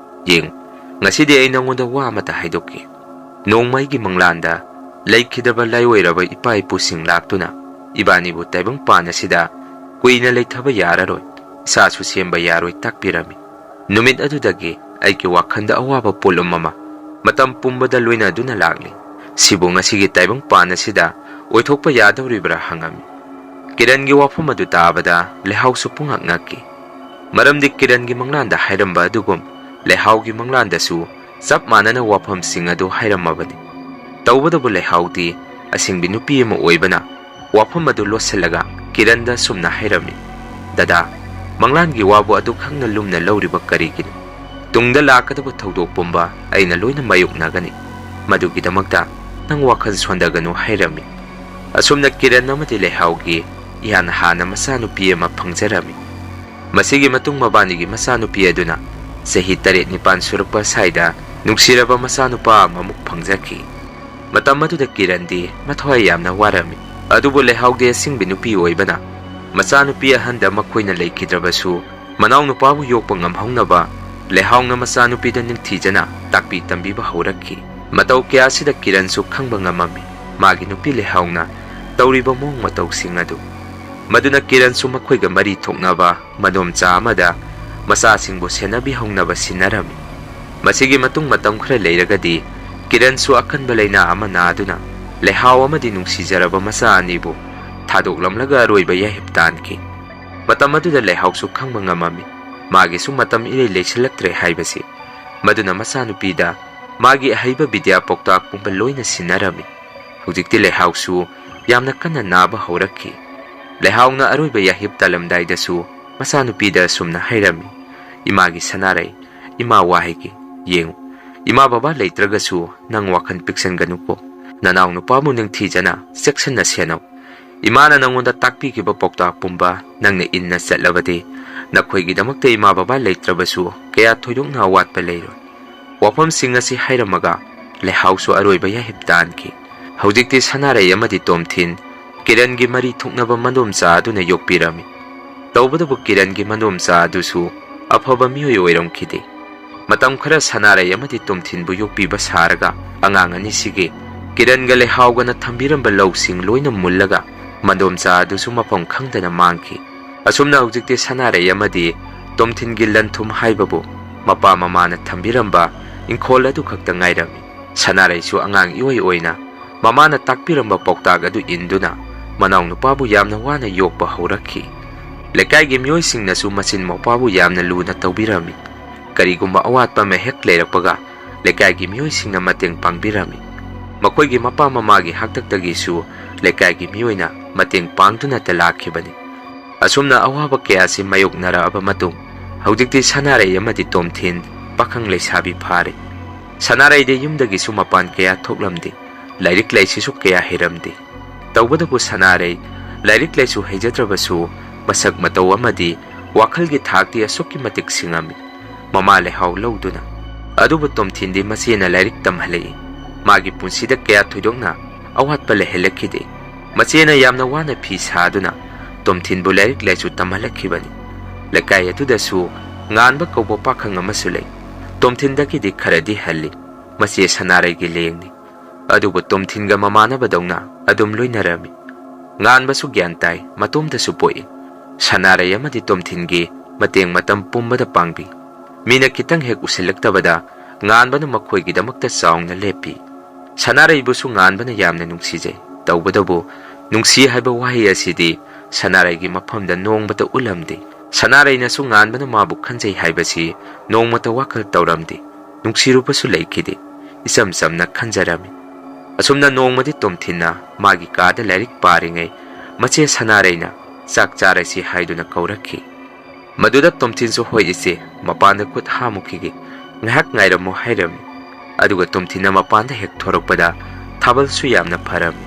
ꯌꯦꯡꯉꯨ, ꯉꯁꯤꯗꯤ ꯑꯩ ꯅꯉꯣꯟꯗ ꯋꯥ ꯑꯃꯇ ꯍꯥꯏꯗꯣꯛꯀꯦ꯫ ꯅꯣꯡꯃ ꯑꯩꯒꯤ ꯃꯪꯂꯥꯟꯗ ꯂꯩꯈꯤꯗꯕ ꯂꯥꯏꯑꯣꯏꯔꯕ ꯏꯄꯥ ꯏꯄꯨꯁꯤꯡ ꯂꯥꯛꯇꯨꯅ ꯏꯕꯥꯅꯤꯕꯨ ꯇꯥꯏꯕꯪ ꯄꯥꯟ ꯑꯁꯤꯗ ꯀꯨꯏꯅ ꯂꯩꯊꯕ ꯌꯥꯔꯔꯣꯏ, ꯏꯁꯥꯁꯨ ꯁꯦꯝꯕ ꯌꯥꯔꯣꯏ ꯇꯥꯛꯄꯤꯔꯝꯃꯤ꯫ ꯅꯨꯃꯤꯠ ꯑꯗꯨꯗꯒꯤ ꯑꯩꯒꯤ ꯋꯥꯈꯜꯗ ꯑꯋꯥꯕ ꯄꯣꯠꯂꯨꯝ ꯑꯃ ꯃꯇꯝ ꯄꯨꯝꯕꯗ ꯂꯣꯏꯅꯗꯨꯅ ꯂꯥꯛꯂꯤ꯫ ꯁꯤꯕꯨ ꯉꯁꯤꯒꯤ ꯇꯥꯏꯕꯪ ꯄꯥꯟ ꯑꯁꯤꯗ ꯑꯣꯏꯊꯣꯛꯄ ꯌꯥꯗꯧꯔꯤꯕ꯭ꯔꯥ?" ꯍꯪꯉꯝꯃꯤ꯫ ꯀꯤꯔꯟꯒꯤ ꯋꯥꯐꯝ ꯑꯗꯨ ꯇꯥꯕꯗ ꯂꯩꯍꯥꯎꯁꯨ ꯄꯨꯡꯉꯛ ꯉꯛꯈꯤ꯫ ꯃꯔꯝꯗꯤ ꯀꯤꯔꯟꯒꯤ ꯃꯪꯂꯥꯟꯗ ꯍꯥꯏꯔꯝꯕ ꯑꯗꯨꯒꯨꯝ ꯂꯩꯍꯥꯎꯒꯤ ꯃꯪꯂꯥꯟꯗꯁꯨ ꯆꯞ ꯃꯥꯟꯅꯅ ꯋꯥꯐꯝꯁꯤꯡ ꯑꯗꯨ ꯍꯥꯏꯔꯝꯃꯕꯅꯤ꯫ ꯇꯧꯕꯇꯕꯨ ꯂꯩꯍꯥꯎꯗꯤ ꯑꯁꯤꯡꯕꯤ ꯅꯨꯄꯤ ꯑꯃ ꯑꯣꯏꯕꯅ ꯋꯥꯐꯝ ꯑꯗꯨ ꯂꯣꯠꯁꯤꯜꯂꯒ ꯀꯤꯔꯟꯗ ꯑꯁꯨꯝꯅ ꯍꯥꯏꯔꯝꯃꯤ, "ꯗꯗꯥ, ꯃꯪꯂꯥꯟꯒꯤ ꯋꯥꯕꯨ ꯑꯗꯨꯛ ꯈꯪꯅ ꯂꯨꯝꯅ ꯂꯧꯔꯤꯕ ꯀꯔꯤꯒꯤꯅꯣ? ꯇꯨꯡꯗ ꯂꯥꯛꯀꯗꯕ ꯊꯧꯗꯣꯛ ꯄꯨꯝꯕ ꯑꯩꯅ ꯂꯣꯏꯅ ꯃꯥꯌꯣꯛꯅꯒꯅꯤ꯫ ꯃꯗꯨꯒꯤꯗꯃꯛꯇ ꯅꯪ ꯋꯥꯈꯜ ꯁꯣꯟꯊꯒꯅꯨ" ꯍꯥꯏꯔꯝꯃꯤ꯫ ꯑꯁꯨꯝꯅ ꯀꯤꯔꯟ ꯑꯃꯗꯤ ꯂꯩꯍꯥꯎꯒꯤ ꯏꯍꯥꯟ ꯍꯥꯟꯅ ꯃꯆꯥꯅꯨꯄꯤ ꯑꯃ ꯐꯪꯖꯔꯝꯃꯤ꯫ ꯃꯁꯤꯒꯤ ꯃꯇꯨꯡ ꯃꯕꯥꯅꯤꯒꯤ ꯃꯆꯥꯅꯨꯄꯤ ꯑꯗꯨꯅ ꯆꯍꯤ ꯇꯔꯦꯠ ꯅꯤꯄꯥꯟ ꯁꯨꯔꯛꯄ ꯁ꯭ꯋꯥꯏꯗ ꯅꯨꯡꯁꯤꯔꯕ ꯃꯆꯥꯅꯨꯄꯥ ꯑꯃꯃꯨꯛ ꯐꯪꯖꯈꯤ꯫ ꯃꯇꯝ ꯑꯗꯨꯗ ꯀꯤꯔꯟꯗꯤ ꯃꯊ꯭ꯋꯥꯏ ꯌꯥꯝꯅ ꯋꯥꯔꯝꯃꯤ꯫ ꯑꯗꯨꯕꯨ ꯂꯩꯍꯥꯎꯗꯤ ꯑꯁꯤꯡꯕꯤ ꯅꯨꯄꯤ ꯑꯣꯏꯕꯅ ꯃꯆꯥꯅꯨꯄꯤ ꯑꯍꯟꯗ ꯃꯈꯣꯏꯅ ꯂꯩꯈꯤꯗ꯭ꯔꯕꯁꯨ ꯃꯅꯥꯎꯅꯨꯄꯥꯕꯨ ꯌꯣꯛꯄ ꯉꯝꯍꯧꯅꯕ ꯂꯩꯍꯥꯎꯅ ꯃꯆꯥꯅꯨꯄꯤꯗ ꯅꯤꯡꯊꯤꯖꯅ ꯇꯥꯛꯄꯤ ꯇꯝꯕꯤꯕ ꯍꯧꯔꯛꯈꯤ꯫ ꯃꯇꯧ ꯀꯌꯥ ꯑꯁꯤꯗ ꯀꯤꯔꯟꯁꯨ ꯈꯪꯕ ꯉꯝꯃꯝꯃꯤ꯫ ꯃꯥꯒꯤ ꯅꯨꯄꯤ ꯂꯩꯍꯥꯎꯅ ꯇꯧꯔꯤꯕ ꯃꯑꯣꯡ ꯃꯇꯧꯁꯤꯡ ꯑꯗꯨ꯫ ꯃꯗꯨꯅ ꯀꯤꯔꯟꯁꯨ ꯃꯈꯣꯏꯒ ꯃꯔꯤ ꯊꯣꯛꯅꯕ ꯃꯗꯣꯝꯆꯥ ꯑꯃꯗ ꯃꯆꯥꯁꯤꯡꯕꯨ ꯁꯦꯟꯅꯕꯤꯍꯧꯅꯕ ꯁꯤꯟꯅꯔꯝꯃꯤ꯫ ꯃꯁꯤꯒꯤ ꯃꯇꯨꯡ ꯃꯇꯝ ꯈꯔ ꯂꯩꯔꯒꯗꯤ ꯀꯤꯔꯟꯁꯨ ꯑꯀꯟꯕ ꯂꯥꯏꯅꯥ ꯑꯃ ꯅꯥꯗꯨꯅ ꯂꯩꯍꯥꯎ ꯑꯃꯗꯤ ꯅꯨꯡꯁꯤꯖꯔꯕ ꯃꯆꯥ ꯑꯅꯤꯕꯨ ꯊꯥꯗꯣꯛꯂꯝꯂꯒ ꯑꯔꯣꯏꯕ ꯌꯥꯏꯍꯤꯞ ꯇꯥꯟꯈꯤ꯫ ꯃꯇꯝ ꯑꯗꯨꯗ ꯂꯩꯍꯥꯎꯁꯨ ꯈꯪꯕ ꯉꯝꯃꯝꯃꯤ꯫ ꯃꯥꯒꯤꯁꯨ ꯃꯇꯝ ꯏꯔꯩ ꯂꯩꯁꯤꯜꯂꯛꯇ꯭ꯔꯦ ꯍꯥꯏꯕꯁꯤ꯫ ꯃꯗꯨꯅ ꯃꯆꯥꯅꯨꯄꯤꯗ ꯃꯥꯒꯤ ꯑꯍꯩꯕ ꯕꯤꯗ꯭ꯌꯥ ꯄꯥꯎꯇꯥꯛ ꯄꯨꯝꯕ ꯂꯣꯏꯅ ꯁꯤꯟꯅꯔꯝꯃꯤ꯫ ꯍꯧꯖꯤꯛꯇꯤ ꯂꯩꯍꯥꯎꯁꯨ ꯌꯥꯝꯅ ꯀꯟꯅ ꯅꯥꯕ ꯍꯧꯔꯛꯈꯤ꯫ ꯂꯩꯍꯥꯎꯅ ꯑꯔꯣꯏꯕ ꯌꯥꯍꯤꯞ ꯇꯥꯂꯝꯗꯥꯏꯗꯁꯨ ꯃꯆꯥꯅꯨꯄꯤꯗ ꯑꯁꯨꯝꯅ ꯍꯥꯏꯔꯝꯃꯤ, "ꯏꯃꯥꯒꯤ ꯁꯅꯥꯔꯩ, ꯏꯃꯥ ꯋꯥ ꯍꯥꯏꯒꯦ, ꯌꯦꯡꯉꯨ, ꯏꯃꯥ ꯕꯕꯥ ꯂꯩꯇ꯭ꯔꯒꯁꯨ ꯅꯪ ꯋꯥꯈꯜ ꯄꯤꯛꯁꯟꯒꯅꯨꯀꯣ꯫ ꯅꯅꯥꯎ ꯅꯨꯄꯥꯕꯨ ꯅꯤꯡꯊꯤꯖꯅ ꯆꯦꯛꯁꯤꯟꯅ ꯁꯦꯟꯅꯧ꯫ ꯏꯃꯥꯅ ꯅꯉꯣꯟꯗ ꯇꯥꯛꯄꯤꯈꯤꯕ ꯄꯥꯎꯇꯥꯛ ꯄꯨꯝꯕ ꯅꯪꯅ ꯏꯟꯅ ꯆꯠꯂꯕꯗꯤ ꯅꯈꯣꯏꯒꯤꯗꯃꯛꯇ ꯏꯃꯥ ꯕꯕꯥ ꯂꯩꯇ꯭ꯔꯕꯁꯨ ꯀꯌꯥ ꯊꯣꯏꯗꯣꯛꯅ ꯑꯋꯥꯠꯄ ꯂꯩꯔꯣꯏ"꯫ ꯋꯥꯐꯝꯁꯤꯡ ꯑꯁꯤ ꯍꯥꯏꯔꯝꯃꯒ ꯂꯩꯍꯥꯎꯁꯨ ꯑꯔꯣꯏꯕ ꯌꯥꯍꯤꯞ ꯇꯥꯟꯈꯤ꯫ ꯍꯧꯖꯤꯛꯇꯤ ꯁꯅꯥꯔꯩ ꯑꯃꯗꯤ ꯇꯣꯝꯊꯤꯟ ꯀꯤꯔꯟꯒꯤ ꯃꯔꯤ ꯊꯨꯡꯅꯕ ꯃꯗꯣꯝꯆꯥ ꯑꯗꯨꯅ ꯌꯣꯛꯄꯤꯔꯝꯃꯤ꯫ ꯇꯧꯕꯇꯕꯨ ꯀꯤꯔꯟꯒꯤ ꯃꯗꯣꯝꯆꯥ ꯑꯗꯨꯁꯨ ꯑꯐꯕ ꯃꯤꯑꯣꯏ ꯑꯣꯏꯔꯝꯈꯤꯗꯦ꯫ ꯃꯇꯝ ꯈꯔ ꯁꯅꯥꯔꯩ ꯑꯃꯗꯤ ꯇꯣꯝꯊꯤꯟꯕꯨ ꯌꯣꯛꯄꯤꯕ ꯁꯥꯔꯒ ꯑꯉꯥꯡ ꯑꯅꯤꯁꯤꯒꯤ ꯀꯤꯔꯟꯒ ꯂꯩꯍꯥꯎꯒꯅ ꯊꯝꯕꯤꯔꯝꯕ ꯂꯧꯁꯤꯡ ꯂꯣꯏꯅ ꯃꯨꯜꯂꯒ ꯃꯗꯣꯝꯆꯥ ꯑꯗꯨꯁꯨ ꯃꯐꯝ ꯈꯪꯗꯅ ꯃꯥꯡꯈꯤ꯫ ꯑꯁꯨꯝꯅ ꯍꯧꯖꯤꯛꯇꯤ ꯁꯅꯥꯔꯩ ꯑꯃꯗꯤ ꯇꯣꯝꯊꯤꯟꯒꯤ ꯂꯟꯊꯨꯝ ꯍꯥꯏꯕꯕꯨ ꯃꯄꯥ ꯃꯃꯥꯅ ꯊꯝꯕꯤꯔꯝꯕ ꯏꯪꯈꯣꯜ ꯑꯗꯨ ꯈꯛꯇ ꯉꯥꯏꯔꯝꯃꯤ꯫ ꯁꯅꯥꯔꯩꯁꯨ ꯑꯉꯥꯡ ꯏꯑꯣꯏ ꯑꯣꯏꯅ ꯃꯃꯥꯅ ꯇꯥꯛꯄꯤꯔꯝꯕ ꯄꯥꯎꯇꯥꯛ ꯑꯗꯨ ꯏꯟꯗꯨꯅ ꯃꯅꯥꯎꯅꯨꯄꯥꯕꯨ ꯌꯥꯝꯅ ꯋꯥꯅ ꯌꯣꯛꯄ ꯍꯧꯔꯛꯈꯤ꯫ ꯂꯩꯀꯥꯏꯒꯤ ꯃꯤꯑꯣꯏꯁꯤꯡꯅꯁꯨ ꯃꯆꯤꯟ ꯃꯧꯄ꯭ꯋꯥꯕꯨ ꯌꯥꯝꯅ ꯂꯨꯅ ꯇꯧꯕꯤꯔꯝꯃꯤ꯫ ꯀꯔꯤꯒꯨꯝꯕ ꯑꯋꯥꯠꯄ ꯑꯃ ꯍꯦꯛ ꯂꯩꯔꯛꯄꯒ ꯂꯩꯀꯥꯏꯒꯤ ꯃꯤꯑꯣꯏꯁꯤꯡꯅ ꯃꯇꯦꯡ ꯄꯥꯡꯕꯤꯔꯝꯃꯤ꯫ ꯃꯈꯣꯏꯒꯤ ꯃꯄꯥ ꯃꯃꯥꯒꯤ ꯍꯥꯛꯇꯛꯇꯒꯤꯁꯨ ꯂꯩꯀꯥꯏꯒꯤ ꯃꯤꯑꯣꯏꯅ ꯃꯇꯦꯡ ꯄꯥꯡꯗꯨꯅꯇ ꯂꯥꯛꯈꯤꯕꯅꯤ꯫ ꯑꯁꯨꯝꯅ ꯑꯋꯥꯕ ꯀꯌꯥꯁꯤ ꯃꯥꯌꯣꯛꯅꯔꯛꯑꯕ ꯃꯇꯨꯡ ꯍꯧꯖꯤꯛꯇꯤ ꯁꯅꯥꯔꯩ ꯑꯃꯗꯤ ꯇꯣꯝꯊꯤꯟ ꯄꯥꯈꯪ ꯂꯩꯁꯥꯕꯤ ꯐꯥꯔꯦ꯫ ꯁꯅꯥꯔꯩꯗꯤ ꯌꯨꯝꯗꯒꯤꯁꯨ ꯃꯄꯥꯟ ꯀꯌꯥ ꯊꯣꯛꯂꯝꯗꯦ꯫ ꯂꯥꯏꯔꯤꯛ ꯂꯥꯏꯁꯨꯁꯨ ꯀꯌꯥ ꯍꯩꯔꯝꯗꯦ꯫ ꯇꯧꯕꯇꯕꯨ ꯁꯅꯥꯔꯩ ꯂꯥꯏꯔꯤꯛ ꯂꯥꯏꯁꯨ ꯍꯩꯖꯗ꯭ꯔꯕꯁꯨ ꯃꯁꯛ ꯃꯇꯧ ꯑꯃꯗꯤ ꯋꯥꯈꯜꯒꯤ ꯊꯥꯛꯇꯤ ꯑꯁꯨꯛꯀꯤ ꯃꯇꯤꯛ ꯁꯤꯡꯉꯝꯃꯤ꯫ ꯃꯃꯥ ꯂꯩꯍꯥꯎ ꯂꯧꯗꯨꯅ꯫ ꯑꯗꯨꯕꯨ ꯇꯣꯝꯊꯤꯟꯗꯤ ꯃꯆꯦꯅ ꯂꯥꯏꯔꯤꯛ ꯇꯝꯍꯜꯂꯛꯏ꯫ ꯃꯥꯒꯤ ꯄꯨꯟꯁꯤꯗ ꯀꯌꯥ ꯊꯣꯏꯗꯣꯛꯅ ꯑꯋꯥꯠꯄ ꯂꯩꯍꯜꯂꯛꯈꯤꯗꯦ꯫ ꯃꯆꯦꯅ ꯌꯥꯝꯅ ꯋꯥꯅ ꯐꯤ ꯁꯥꯗꯨꯅ ꯇꯣꯝꯊꯤꯟꯕꯨ ꯂꯥꯏꯔꯤꯛ ꯂꯥꯏꯁꯨ ꯇꯝꯍꯜꯂꯛꯈꯤꯕꯅꯤ꯫ ꯂꯩꯀꯥꯏ ꯑꯗꯨꯗꯁꯨ ꯉꯥꯟꯕ ꯀꯧꯕ ꯄꯥꯈꯪ ꯑꯃꯁꯨ ꯂꯩ꯫ ꯇꯣꯝꯊꯤꯟꯗꯒꯤꯗꯤ ꯈꯔꯗꯤ ꯍꯜꯂꯤ꯫ ꯃꯆꯦ ꯁꯅꯥꯔꯩꯒꯤ ꯂꯦꯡꯅꯤ꯫ ꯑꯗꯨꯕꯨ ꯇꯣꯝꯊꯤꯟꯒ ꯃꯃꯥꯟꯅꯕꯗꯧꯅ ꯑꯗꯨꯝ ꯂꯣꯏꯅꯔꯝꯃꯤ꯫ ꯉꯥꯟꯕꯁꯨ ꯒ꯭ꯌꯥꯟ ꯇꯥꯏ, ꯃꯇꯣꯝꯇꯁꯨ ꯄꯣꯛꯏ꯫ ꯁꯅꯥꯔꯩ ꯑꯃꯗꯤ ꯇꯣꯝꯊꯤꯟꯒꯤ ꯃꯇꯦꯡ ꯃꯇꯝ ꯄꯨꯝꯕꯗ ꯄꯥꯡꯕꯤ꯫ ꯃꯤꯅ ꯈꯤꯇꯪ ꯍꯦꯛ ꯎꯁꯤꯜꯂꯛꯇꯕꯗ ꯉꯥꯟꯕꯅ ꯃꯈꯣꯏꯒꯤꯗꯃꯛꯇ ꯆꯥꯎꯅ ꯂꯦꯞꯄꯤ꯫ ꯁꯅꯥꯔꯩꯕꯨꯁꯨ ꯉꯥꯟꯕꯅ ꯌꯥꯝꯅ ꯅꯨꯡꯁꯤꯖꯩ꯫ ꯇꯧꯕꯇꯕꯨ ꯅꯨꯡꯁꯤ ꯍꯥꯏꯕ ꯋꯥꯍꯩ ꯑꯁꯤꯗꯤ ꯁꯅꯥꯔꯩꯒꯤ ꯃꯐꯝꯗ ꯅꯣꯡꯃꯇ ꯎꯠꯂꯝꯗꯦ꯫ ꯁꯅꯥꯔꯩꯅꯁꯨ ꯉꯥꯟꯕꯅ ꯃꯥꯕꯨ ꯈꯟꯖꯩ ꯍꯥꯏꯕꯁꯤ ꯅꯣꯡꯃꯇ ꯋꯥꯈꯜ ꯇꯧꯔꯝꯗꯦ꯫ ꯅꯨꯡꯁꯤꯔꯨꯕꯁꯨ ꯂꯩꯈꯤꯗꯦ꯫ ꯏꯆꯝ ꯆꯝꯅ ꯈꯟꯖꯔꯝꯃꯤ꯫ ꯑꯁꯨꯝꯅ ꯅꯣꯡꯃꯗꯤ ꯇꯣꯝꯊꯤꯟꯅ ꯃꯥꯒꯤ ꯀꯥꯗ ꯂꯥꯏꯔꯤꯛ ꯄꯥꯔꯤꯉꯩ ꯃꯆꯦ ꯁꯅꯥꯔꯩꯅ "ꯆꯥꯛ ꯆꯥꯔꯁꯤ" ꯍꯥꯏꯗꯨꯅ ꯀꯧꯔꯛꯈꯤ꯫ ꯃꯗꯨꯗ ꯇꯣꯝꯊꯤꯟꯁꯨ "ꯍꯣꯏ ꯏꯆꯦ, ꯃꯄꯥꯟꯗ ꯈꯨꯠ ꯍꯥꯝꯃꯨꯈꯤꯒꯦ, ꯉꯥꯏꯍꯥꯛ ꯉꯥꯏꯔꯝꯃꯨ" ꯍꯥꯏꯔꯝꯃꯤ꯫ ꯑꯗꯨꯒ ꯇꯣꯝꯊꯤꯟꯅ ꯃꯄꯥꯟꯗ ꯍꯦꯛ ꯊꯣꯔꯛꯄꯗ ꯊꯥꯕꯜꯁꯨ ꯌꯥꯝꯅ ꯐꯔꯝꯃꯤ꯫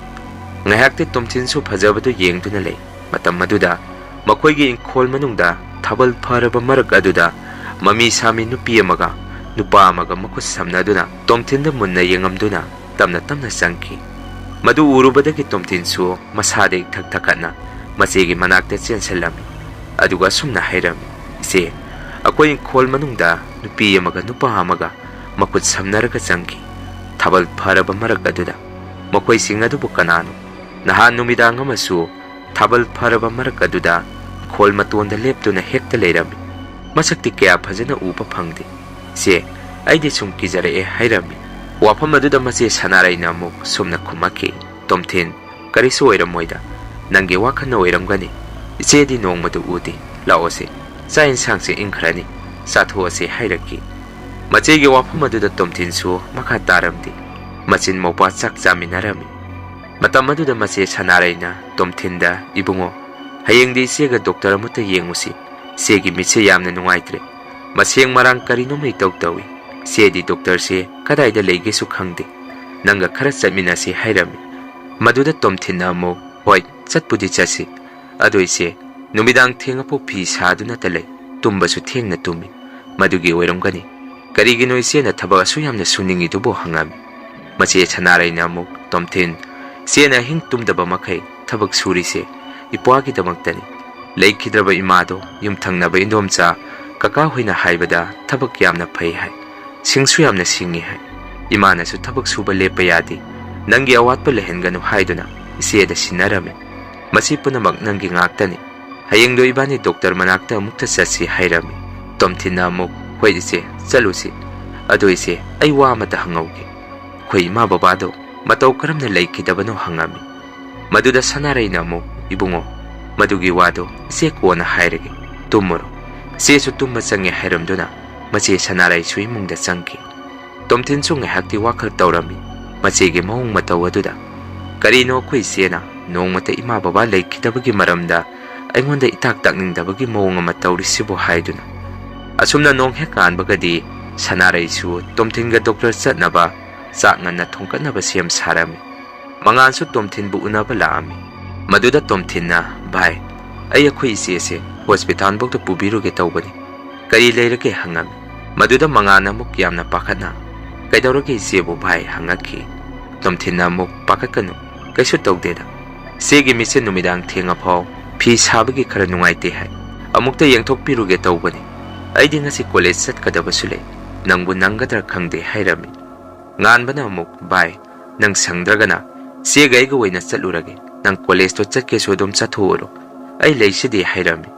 ꯉꯥꯏꯍꯥꯛꯇꯤ ꯇꯣꯝꯊꯤꯟꯁꯨ ꯐꯖꯕꯗꯨ ꯌꯦꯡꯗꯨꯅ ꯂꯩ꯫ ꯃꯇꯝ ꯑꯗꯨꯗ ꯃꯈꯣꯏꯒꯤ ꯏꯪꯈꯣꯜ ꯃꯅꯨꯡꯗ ꯊꯥꯕꯜ ꯐꯔꯕ ꯃꯔꯛ ꯑꯗꯨꯗ ꯃꯃꯤ ꯁꯥꯃꯤ ꯅꯨꯄꯤ ꯑꯃꯒ ꯅꯨꯄꯥ ꯑꯃꯒ ꯃꯈꯨꯠ ꯁꯝꯅꯗꯨꯅ ꯇꯣꯝꯊꯤꯟꯗ ꯃꯨꯟꯅ ꯌꯦꯡꯉꯝꯗꯨꯅ ꯇꯞꯅ ꯇꯞꯅ ꯆꯪꯈꯤ꯫ ꯃꯗꯨ ꯎꯔꯨꯕꯗꯒꯤ ꯇꯣꯝꯊꯤꯟꯁꯨ ꯃꯁꯥꯗ ꯏꯛꯊꯛ ꯊꯛꯀꯠꯅ ꯃꯆꯦꯒꯤ ꯃꯅꯥꯛꯇ ꯆꯦꯟꯁꯤꯜꯂꯝꯃꯤ꯫ ꯑꯗꯨꯒ ꯑꯁꯨꯝꯅ ꯍꯥꯏꯔꯝꯃꯤ, "ꯏꯆꯦ, ꯑꯩꯈꯣꯏ ꯏꯪꯈꯣꯜ ꯃꯅꯨꯡꯗ ꯅꯨꯄꯤ ꯑꯃꯒ ꯅꯨꯄꯥ ꯑꯃꯒ ꯃꯈꯨꯠ ꯁꯝꯅꯔꯒ ꯆꯪꯈꯤ꯫ ꯊꯥꯕꯜ ꯐꯔꯕ ꯃꯔꯛ ꯑꯗꯨꯗ ꯃꯈꯣꯏꯁꯤꯡ ꯑꯗꯨꯕꯨ ꯀꯅꯥꯅꯣ? ꯅꯍꯥꯟ ꯅꯨꯃꯤꯗꯥꯡ ꯑꯃꯁꯨ ꯊꯥꯕꯜ ꯐꯔꯕ ꯃꯔꯛ ꯑꯗꯨꯗ ꯏꯪꯈꯣꯜ ꯃꯇꯣꯟꯗ ꯂꯦꯞꯇꯨꯅ ꯍꯦꯛꯇ ꯂꯩꯔꯝꯃꯤ꯫ ꯃꯁꯛꯇꯤ ꯀꯌꯥ ꯐꯖꯅ ꯎꯕ ꯐꯪꯗꯦ꯫ ꯏꯆꯦ, ꯑꯩꯗꯤ ꯁꯨꯝ ꯀꯤꯖꯔꯛꯑꯦ" ꯍꯥꯏꯔꯝꯃꯤ꯫ ꯋꯥꯐꯝ ꯑꯗꯨꯗ ꯃꯆꯦ ꯁꯅꯥꯔꯩꯅ ꯑꯃꯨꯛ ꯁꯨꯝꯅ ꯈꯨꯝꯃꯛꯈꯤ, "ꯇꯣꯝꯊꯤꯟ, ꯀꯔꯤꯁꯨ ꯑꯣꯏꯔꯝꯃꯣꯏꯗ, ꯅꯪꯒꯤ ꯋꯥꯈꯜꯅ ꯑꯣꯏꯔꯝꯒꯅꯤ꯫ ꯏꯆꯦꯗꯤ ꯅꯣꯡꯃꯗꯨ ꯎꯗꯦ꯫ ꯂꯥꯛꯑꯣꯁꯦ, ꯆꯥꯛ ꯌꯦꯟꯁꯥꯡꯁꯦ ꯏꯪꯈ꯭ꯔꯅꯤ, ꯆꯥꯊꯣꯛꯑꯁꯦ" ꯍꯥꯏꯔꯛꯈꯤ꯫ ꯃꯆꯦꯒꯤ ꯋꯥꯐꯝ ꯑꯗꯨꯗ ꯇꯣꯝꯊꯤꯟꯁꯨ ꯃꯈꯥ ꯇꯥꯔꯝꯗꯦ꯫ ꯃꯆꯤꯟ ꯃꯧꯄꯥ ꯆꯥꯛ ꯆꯥꯃꯤꯟꯅꯔꯝꯃꯤ꯫ ꯃꯇꯝ ꯑꯗꯨꯗ ꯃꯆꯦ ꯁꯅꯥꯔꯩꯅ ꯇꯣꯝꯊꯤꯟꯗ, "ꯏꯕꯨꯡꯉꯣ, ꯍꯌꯦꯡꯗꯤ ꯏꯆꯦꯒ ꯗꯣꯛꯇꯔ ꯑꯃꯠꯇ ꯌꯦꯡꯉꯨꯁꯤ꯫ ꯏꯆꯦꯒꯤ ꯃꯤꯠꯁꯦ ꯌꯥꯝꯅ ꯅꯨꯡꯉꯥꯏꯇ꯭ꯔꯦ꯫ ꯃꯁꯦꯡ ꯃꯔꯥꯡ ꯀꯔꯤꯅꯣꯝꯃ ꯏꯇꯧ ꯇꯧꯏ꯫ ꯏꯆꯦꯗꯤ ꯗꯣꯛꯇꯔꯁꯦ ꯀꯗꯥꯏꯗ ꯂꯩꯒꯦꯁꯨ ꯈꯪꯗꯦ꯫ ꯅꯪꯒ ꯈꯔ ꯆꯠꯃꯤꯟꯅꯁꯤ" ꯍꯥꯏꯔꯝꯃꯤ꯫ ꯃꯗꯨꯗ ꯇꯣꯝꯊꯤꯟꯅ ꯑꯃꯨꯛ, "ꯍꯣꯏ, ꯆꯠꯄꯨꯗꯤ ꯆꯠꯁꯤ꯫ ꯑꯗꯣ ꯏꯆꯦ, ꯅꯨꯃꯤꯗꯥꯡ ꯊꯦꯡꯉꯐꯥꯎ ꯐꯤ ꯁꯥꯗꯨꯅꯇ ꯂꯩ, ꯇꯨꯝꯕꯁꯨ ꯊꯦꯡꯅ ꯇꯨꯝꯃꯤ꯫ ꯃꯗꯨꯒꯤ ꯑꯣꯏꯔꯝꯒꯅꯤ꯫ ꯀꯔꯤꯒꯤꯅꯣ ꯏꯆꯦꯅ ꯊꯕꯛ ꯑꯁꯨꯛ ꯌꯥꯝꯅ ꯁꯨꯅꯤꯡꯉꯤꯗꯨꯕꯨ?" ꯍꯪꯉꯝꯃꯤ꯫ ꯃꯆꯦ ꯁꯅꯥꯔꯩꯅ ꯑꯃꯨꯛ, "ꯇꯣꯝꯊꯤꯟ, ꯏꯆꯦꯅ ꯑꯍꯤꯡ ꯇꯨꯝꯗꯕ ꯃꯈꯩ ꯊꯕꯛ ꯁꯨꯔꯤꯁꯦ ꯏꯄ꯭ꯋꯥꯒꯤꯗꯃꯛꯇꯅꯤ꯫ ꯂꯩꯈꯤꯗ꯭ꯔꯕ ꯏꯃꯥꯗꯣ ꯌꯨꯝꯊꯪꯅꯕ ꯏꯟꯗꯣꯝꯆꯥ ꯀꯀꯥ ꯍꯣꯏꯅ ꯍꯥꯏꯕꯗ ꯊꯕꯛ ꯌꯥꯝꯅ ꯐꯩ ꯍꯥꯏ꯫ ꯁꯤꯡꯁꯨ ꯌꯥꯝꯅ ꯁꯤꯡꯉꯤ ꯍꯥꯏ꯫ ꯏꯃꯥꯅꯁꯨ ꯊꯕꯛ ꯁꯨꯕ ꯂꯦꯞꯄ ꯌꯥꯗꯦ꯫ ꯅꯪꯒꯤ ꯑꯋꯥꯠꯄ ꯂꯩꯍꯟꯒꯅꯨ ꯍꯥꯏꯗꯨꯅ ꯏꯆꯦꯗ ꯁꯤꯟꯅꯔꯝꯃꯤ꯫ ꯃꯁꯤ ꯄꯨꯝꯅꯃꯛ ꯅꯪꯒꯤ ꯉꯥꯛꯇꯅꯤ꯫ ꯍꯌꯦꯡꯗꯣ ꯏꯕꯥꯅꯤ ꯗꯣꯛꯇꯔ ꯃꯅꯥꯛꯇ ꯑꯃꯨꯛꯇ ꯆꯠꯁꯤ" ꯍꯥꯏꯔꯝꯃꯤ꯫ ꯇꯣꯝꯊꯤꯟꯅ ꯑꯃꯨꯛ, "ꯍꯣꯏ ꯏꯆꯦ, ꯆꯠꯂꯨꯁꯤ꯫ ꯑꯗꯣ ꯏꯆꯦ, ꯑꯩ ꯋꯥ ꯑꯃꯇ ꯍꯪꯍꯧꯒꯦ꯫ ꯑꯩꯈꯣꯏ ꯏꯃꯥ ꯕꯕꯥꯗꯣ ꯃꯇꯧ ꯀꯔꯝꯅ ꯂꯩꯈꯤꯗꯕꯅꯣ?" ꯍꯪꯉꯝꯃꯤ꯫ ꯃꯗꯨꯗ ꯁꯅꯥꯔꯩꯅ ꯑꯃꯨꯛ, "ꯏꯕꯨꯡꯉꯣ, ꯃꯗꯨꯒꯤ ꯋꯥꯗꯣ ꯏꯆꯦ ꯀꯣꯟꯅ ꯍꯥꯏꯔꯒꯦ꯫ ꯇꯨꯝꯃꯨꯔꯣ꯫ ꯏꯆꯦꯁꯨ ꯇꯨꯝꯕ ꯆꯪꯉꯦ" ꯍꯥꯏꯔꯝꯗꯨꯅ ꯃꯆꯦ ꯁꯅꯥꯔꯩꯁꯨ ꯏꯃꯨꯡꯗ ꯆꯪꯈꯤ꯫ ꯇꯣꯝꯊꯤꯟꯁꯨ ꯉꯥꯏꯍꯥꯛꯇꯤ ꯋꯥꯈꯜ ꯇꯧꯔꯝꯃꯤ꯫ ꯃꯆꯦꯒꯤ ꯃꯑꯣꯡ ꯃꯇꯧ ꯑꯗꯨꯗ, "ꯀꯔꯤꯅꯣ ꯑꯩꯈꯣꯏ ꯏꯆꯦꯅ ꯅꯣꯡꯃꯇ ꯏꯃꯥ ꯕꯕꯥ ꯂꯩꯈꯤꯗꯕꯒꯤ ꯃꯔꯝꯗ ꯑꯩꯉꯣꯟꯗ ꯏꯇꯥꯛ ꯇꯥꯛꯅꯤꯡꯗꯕꯒꯤ ꯃꯑꯣꯡ ꯑꯃ ꯇꯧꯔꯤꯁꯤꯕꯨ?" ꯍꯥꯏꯗꯨꯅ꯫ ꯑꯁꯨꯝꯅ ꯅꯣꯡ ꯍꯦꯛ ꯀꯥꯟꯕꯒꯗꯤ ꯁꯅꯥꯔꯩꯁꯨ ꯇꯣꯝꯊꯤꯟꯒ ꯗꯣꯛꯇꯔ ꯆꯠꯅꯕ ꯆꯥꯛ ꯉꯟꯅ ꯊꯣꯡꯒꯠꯅꯕ ꯁꯦꯝ ꯁꯥꯔꯝꯃꯤ꯫ ꯃꯉꯥꯟꯁꯨ ꯇꯣꯝꯊꯤꯟꯕꯨ ꯎꯅꯕ ꯂꯥꯛꯑꯝꯃꯤ꯫ ꯃꯗꯨꯗ ꯇꯣꯝꯊꯤꯟꯅ, "ꯚꯥꯏ, ꯑꯩ ꯑꯩꯈꯣꯏ ꯏꯆꯦꯁꯦ ꯍꯣꯁꯄꯤꯇꯥꯜꯐꯥꯎꯗ ꯄꯨꯕꯤꯔꯨꯒꯦ ꯇꯧꯕꯅꯤ꯫ ꯀꯔꯤ ꯂꯩꯔꯒꯦ?" ꯍꯪꯉꯝꯃꯤ꯫ ꯃꯗꯨꯗ ꯃꯉꯥꯟ ꯑꯃꯨꯛ ꯌꯥꯝꯅ ꯄꯥꯈꯠꯅ, "ꯀꯩꯗꯧꯔꯒꯦ ꯏꯆꯦꯕꯨ ꯚꯥꯏ?" ꯍꯪꯉꯛꯈꯤ꯫ ꯇꯣꯝꯊꯤꯟꯅ ꯑꯃꯨꯛ, "ꯄꯥꯈꯠꯀꯅꯨ, ꯀꯩꯁꯨ ꯇꯧꯗꯦꯗ꯫ ꯏꯆꯦꯒꯤ ꯃꯤꯠꯁꯦ ꯅꯨꯃꯤꯗꯥꯡ ꯊꯦꯡꯉꯐꯥꯎ ꯐꯤ ꯁꯥꯕꯒꯤ ꯈꯔ ꯅꯨꯡꯉꯥꯏꯇꯦ ꯍꯥꯏ꯫ ꯑꯃꯨꯛꯇ ꯌꯦꯡꯊꯣꯛꯄꯤꯔꯨꯒꯦ ꯇꯧꯕꯅꯤ꯫ ꯑꯩꯗꯤ ꯉꯁꯤ ꯀꯣꯂꯦꯖ ꯆꯠꯀꯗꯕꯁꯨ ꯂꯩ꯫ ꯅꯪꯕꯨ ꯅꯪꯒꯗ꯭ꯔꯥ ꯈꯪꯗꯦ" ꯍꯥꯏꯔꯝꯃꯤ꯫ ꯉꯥꯟꯕꯅ ꯑꯃꯨꯛ, "ꯚꯥꯏ, ꯅꯪ ꯁꯪꯗ꯭ꯔꯒꯅ ꯏꯆꯦꯒ ꯑꯩꯒ ꯑꯣꯏꯅ ꯆꯠꯂꯨꯔꯒꯦ꯫ ꯅꯪ ꯀꯣꯂꯦꯖꯇꯣ ꯆꯠꯀꯦꯁꯨ ꯑꯗꯨꯝ ꯆꯠꯊꯣꯛꯎꯔꯣ, ꯑꯩ ꯂꯩꯁꯤꯗꯤ" ꯍꯥꯏꯔꯝꯃꯤ꯫